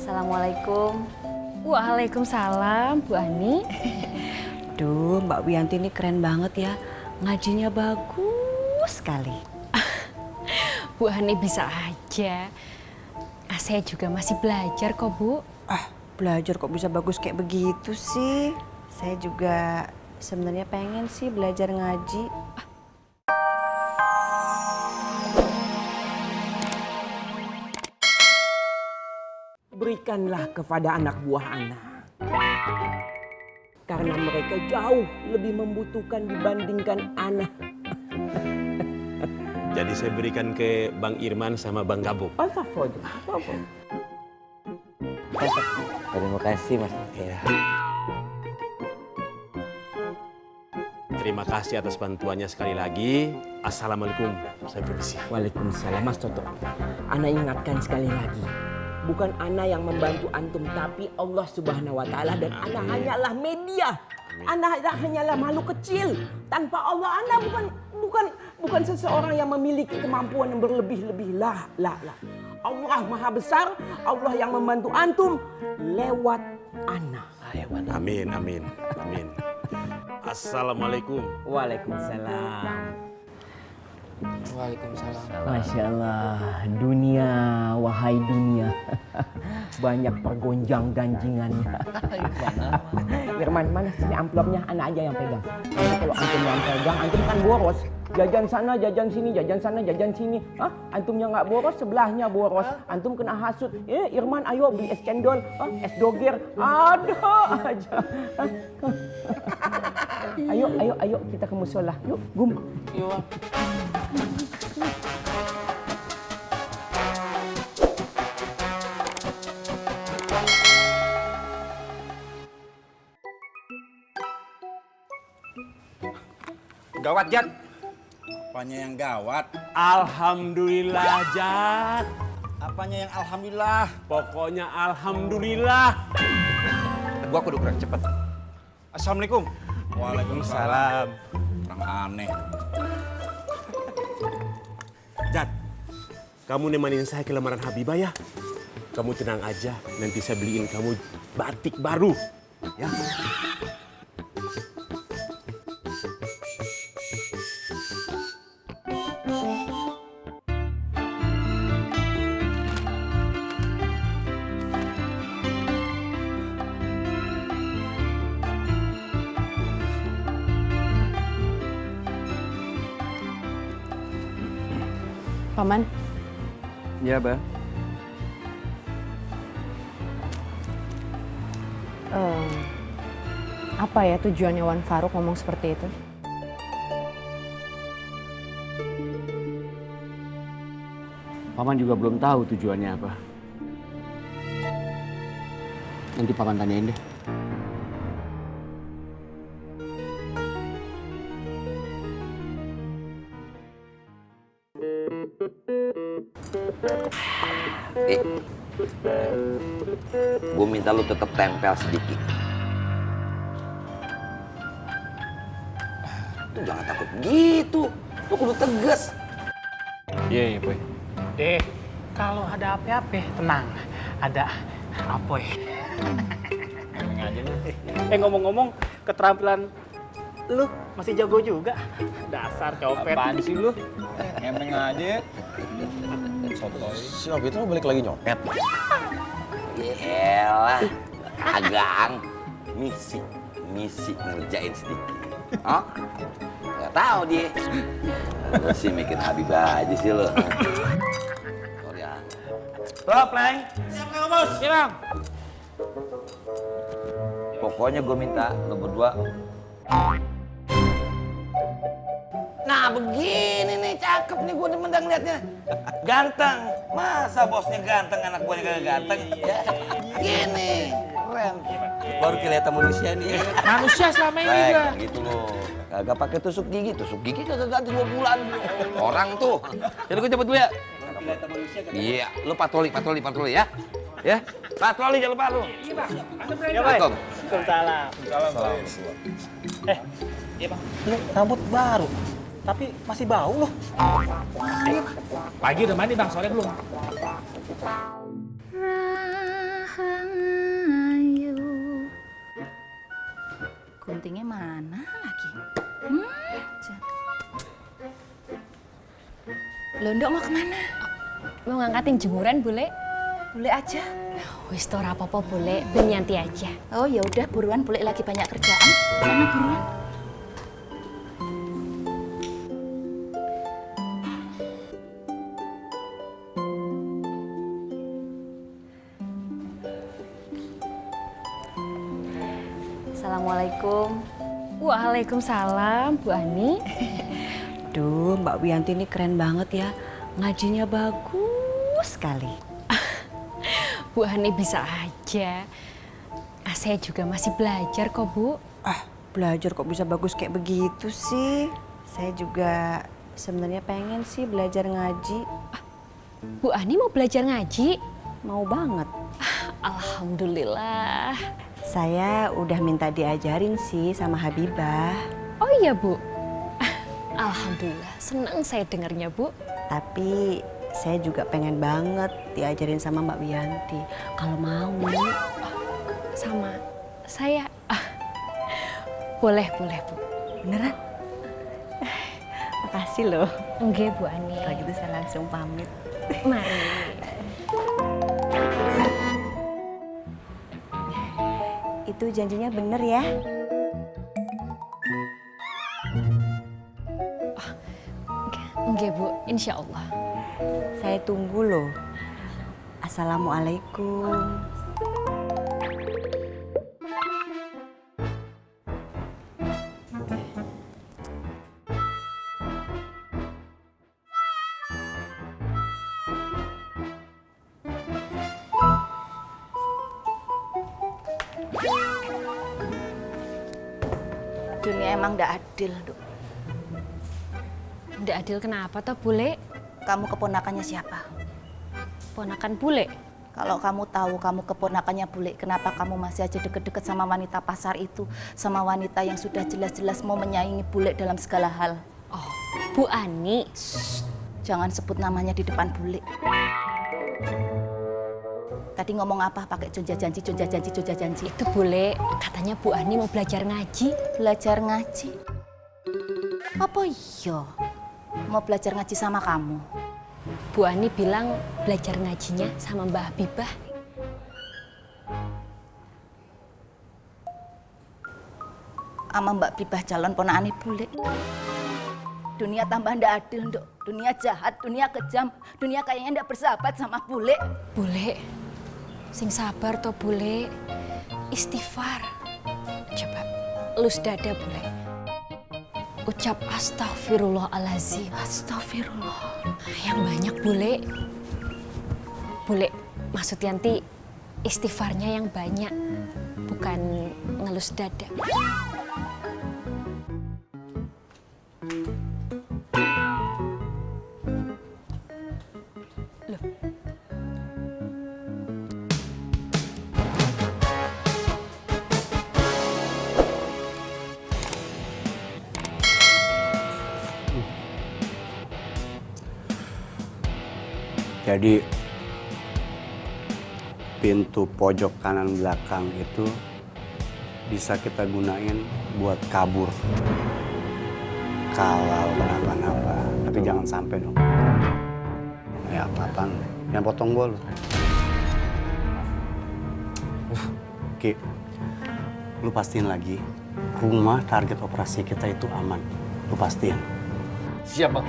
Assalamualaikum. Waalaikumsalam, Bu Ani. Duh, Mbak Wianti ini keren banget ya. Ngajinya bagus sekali. Bu Ani bisa aja. Saya juga masih belajar kok, Bu. Belajar kok bisa bagus kayak begitu sih? Saya juga sebenarnya pengen sih belajar ngaji. Berikanlah kepada anak buah anak. Karena mereka jauh lebih membutuhkan dibandingkan anak. Jadi saya berikan ke Bang Irman sama Bang Gabung. Terima kasih Mas. Ya. Terima kasih atas bantuannya sekali lagi. Assalamualaikum. Saya permisi. Waalaikumsalam Mas Toto. Ana ingatkan sekali lagi. Bukan Ana yang membantu antum, tapi Allah Subhanahu wa Ta'ala, dan Ana hanyalah media. Ana hanyalah makhluk kecil. Tanpa Allah Ana bukan seseorang yang memiliki kemampuan yang berlebih-lebih. Lah. Allah Maha Besar, Allah yang membantu antum lewat Ana. Amin. Assalamualaikum. Waalaikumsalam. Waalaikumsalam. Masya Allah, dunia, wahai dunia. Banyak pergonjang ganjingannya. Irman, mana sini amplopnya? Anak aja yang pegang. Nanti kalau antum yang pegang, antum kan boros. Jajan sana, jajan sini, jajan sana, jajan sini. Hah? Antumnya nggak boros, sebelahnya boros. Antum kena hasut. Irman, ayo beli es cendol, es doger. Ada aja. Ayo kita ke musola. Yuk, Gum. Yuk. Gawat, Jat. Apanya yang gawat? Alhamdulillah, Jat. Apanya yang alhamdulillah? Pokoknya alhamdulillah. Gua kudu gerak cepet. Assalamualaikum. Waalaikumsalam. Orang aneh. Jat, kamu nemanin saya ke lamaran Habibah ya. Kamu tenang aja, nanti saya beliin kamu batik baru. Ya. Paman, Ya, Bah. apa ya tujuannya Wan Faruk ngomong seperti itu? Paman juga belum tahu tujuannya apa. Nanti Paman tanyain deh. Gue minta lu tetap tempel sedikit. Tuh jangan takut gitu. Lu kudu tegas. Iya, Boy. Kalau ada apa-apa, tenang. Ada Apoy. Ngomong-ngomong, keterampilan lu masih jago juga. Dasar copet. Apaan sih lu? Ngemeng aja. Sotoy. Si Obi itu balik lagi nyopet. Yelah, agang. Misi ngerjain sedikit. Oh? Gak tahu dia. Lu sih mikir Habibah aja sih lu. Sorry ya. Pleng. Siap, Kang Bos. Siap, Bang. Pokoknya gue minta lo berdua. Nah begini nih, cakep nih gue demen ngeliatnya. Ganteng. Masa bosnya ganteng, anak gue kagak ganteng? Ya. Gini, keren. Baru kelihatan manusia nih. Manusia selama ini juga. Gitu loh. Kagak pakai tusuk gigi kagak ganti 2 bulan. Orang tuh. Jadi gue cepet dulu ya. Iya, lu patroli ya. Ya, patroli jangan lupa lu. Iya, Bang. Ya, Bang. Waalaikumsalam. Iya, Bang. Lu rambut baru. Tapi masih bau loh. Pagi udah mandi, Bang. Sore belum. guntingnya mana lagi? Londo mau kemana? Mau ngangkatin jemuran, Bule? Boleh aja. Wis to ora apa-apa, Bule. Ben nyanti aja. Oh ya udah buruan, boleh lagi banyak kerjaan. Sana buruan. Assalamualaikum. Waalaikumsalam, Bu Ani. Duh, Mbak Wianti ini keren banget ya. Ngajinya bagus sekali. Bu Ani bisa aja. Saya juga masih belajar kok, Bu. Belajar kok bisa bagus kayak begitu sih? Saya juga sebenarnya pengen sih belajar ngaji. Bu Ani mau belajar ngaji? Mau banget. Alhamdulillah. Saya udah minta diajarin sih sama Habibah. Oh iya, Bu. Alhamdulillah, senang saya dengarnya, Bu. Tapi saya juga pengen banget diajarin sama Mbak Wianti. Kalau mau. Sama saya. Boleh, Bu. Beneran? Makasih loh. Enggak, Bu Ani. Kalau gitu saya langsung pamit. Mari. Itu janjinya bener ya? Enggak, Bu. Insya Allah. Saya tunggu loh. Assalamualaikum. Dunia emang ndak adil, Duk. Nggak adil kenapa toh, Bule? Kamu keponakannya siapa? Ponakan Bule. Kalau kamu tahu kamu keponakannya Bule, kenapa kamu masih aja deket-deket sama wanita pasar itu? Sama wanita yang sudah jelas-jelas mau menyaingi Bule dalam segala hal. Oh, Bu Ani. Jangan sebut namanya di depan Bule. Tadi ngomong apa? Pakai jonja janji. Itu Bule, katanya Bu Ani mau belajar ngaji. Belajar ngaji? Apa iya? Mau belajar ngaji sama kamu? Bu Ani bilang belajar ngajinya sama Mbak Habibah. Sama Mbak Bibah calon ponakane Bule. Dunia tambah ndak adil, Nduk. Dunia jahat, dunia kejam, dunia kayaknya ndak bersahabat sama Bule. Bule, sing sabar toh Bule. Istighfar. Coba elus dada Bule. Ucap astagfirullahalazim. Astagfirullah. Yang banyak Bule. Bule, maksud Yanti istighfarnya yang banyak, bukan ngelus dada. Loh. Jadi pintu pojok kanan belakang itu bisa kita gunain buat kabur. Kalau kenapa-napa, tapi jangan sampai dong. Ya apaan? Yang potong gua lu. Ki, lu pastiin lagi rumah target operasi kita itu aman. Lu pastiin. Siap, Bang.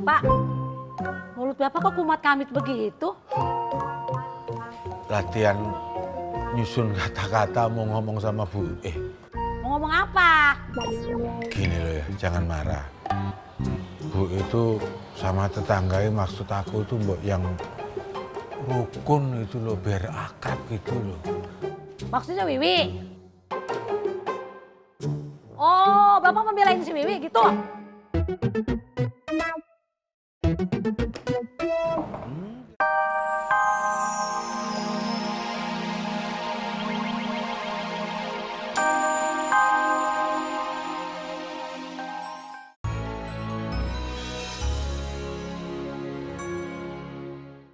Pak, mulut Bapak kok kumat kamit begitu? Latihan nyusun kata-kata mau ngomong sama Bu. Mau ngomong apa? Gini loh ya, jangan marah. Bu itu sama tetangganya maksud aku itu mbok yang rukun itu loh, biar akrab gitu loh. Maksudnya Wiwi? Oh, Bapak membelain si Wiwi gitu?